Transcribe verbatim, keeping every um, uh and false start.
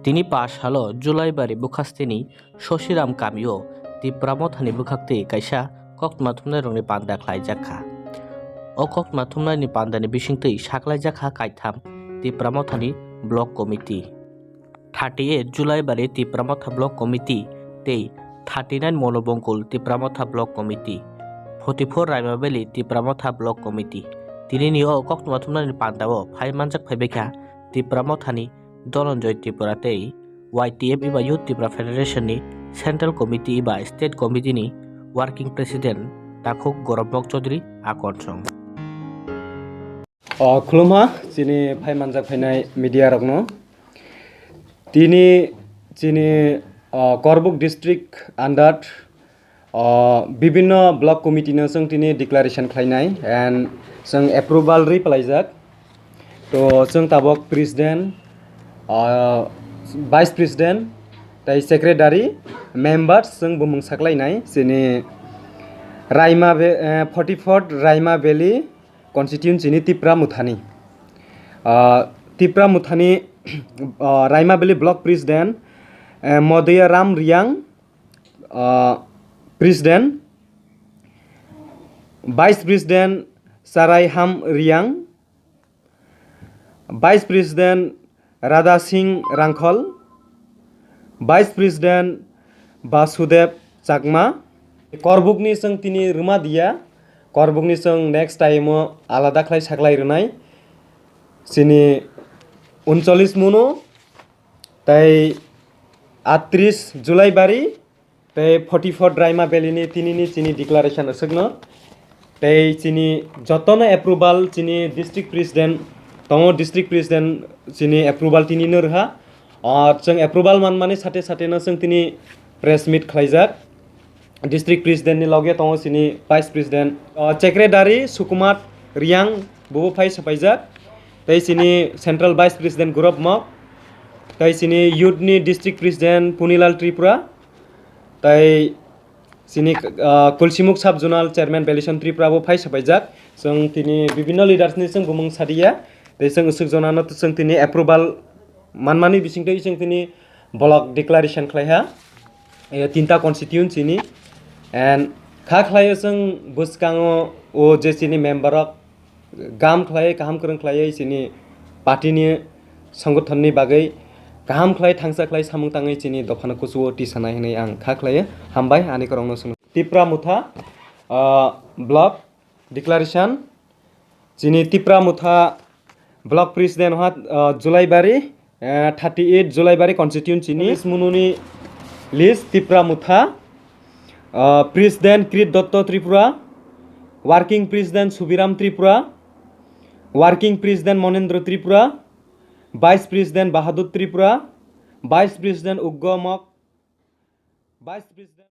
Tini pash salo Julaibari bwkhasteni Sosiram kamio Tipra Mothani bwkhaktwi kaisa koktwma thumnairokni panda khlaijak kha. O koktwma thumnaini pandani bisingtwi saklaijak kha kaitham Tipra Mothani Block Committee. Thirty eight Julaibari Tipra Motha Block Committee tei thirty nine Monobongkul Tipra Motha Block Committee, forty four Raima Valley Tipra Motha Block Committee. Tinini o koktwma thumnani pandao phai manjak phaibaikha Tipra Mothani Dhananjoy Tripura tei Y T F eba Youth Tipra Federation ni Central Committee eba State Committee ni Working President Takhuk Gorobmok Chaudhary Akonsong. O, khulumha chini phai manjak phainai media rokno. Tini chini, o, Korbuk district under, o, bibinno block committee no chwng tini declaration khlainai and chwng approval rwi palaijak. To chwng tabok president, o, vice president tei secretary, members chwng bumung saklainai chini Raima Be-, eh, forty fourth Raima Valley constituency ni Tipra Muthani. Ah, Tipra Muthani, ah, Raima Valley Block President, eh, Modoya Ram Riang, ah, President, Vice President Sarai Ham Riang, Vice President Radha Singh Rangkhol, Vice President Basudev Chakma. Korbukni chwng tini rwma diya, Korbukni chwng next time o alada khlai saklai rwnai. Chini uncholish muno, tei atris July bari, tei forty four Draima Valley ni tinini chini declaration aswkno. Tei chini jotono approval chini district president tongo, district president chini approval tinino rwha. Ar chwng approval manmani sate sate no chwng tini press meet khlaijak. District president ni loge tongo chini vice president, o, secretary Sukumar Riang bobo phai sapaijak. Tei chini central vice president Gurab Mok. Tei chini youth ni district president Punilal Tripura. Tei chini, ah, Kulsimuk Sub Zonal Chairman Belison Tripura bo phai sapaijak. Chwng tini bibinno leaders ni chwng bumung sadiya. Tei chwng usuk jonano chwng tini approval manmani bisingtwi chwng tini block declaration khlaiha. Eh, tinta constituency ni. And kha khlaio chwng bwskango o je chini member rok gam khlai, kaham kwrwng khlaiwi chini party ni songgothon ni bagwi kaham khlai, thangsa khlai samung tangwi chini dophano kuchugo tisanai hwnwi ang kha khlaio. Hambai ani kwrwngno swngno. Tipra Motha, ah, block declaration. Chini Tipra Motha block president ha, ah, Julaibari, eh, thirty eight Julaibari constituency ni list mununi list Tipra Motha, ah, President Krit Dotto Tripura, Working President Subiram Tripura, Working President Monendra Tripura, Vice President Bahadur Tripura, Vice President Uggo Mok, Vice President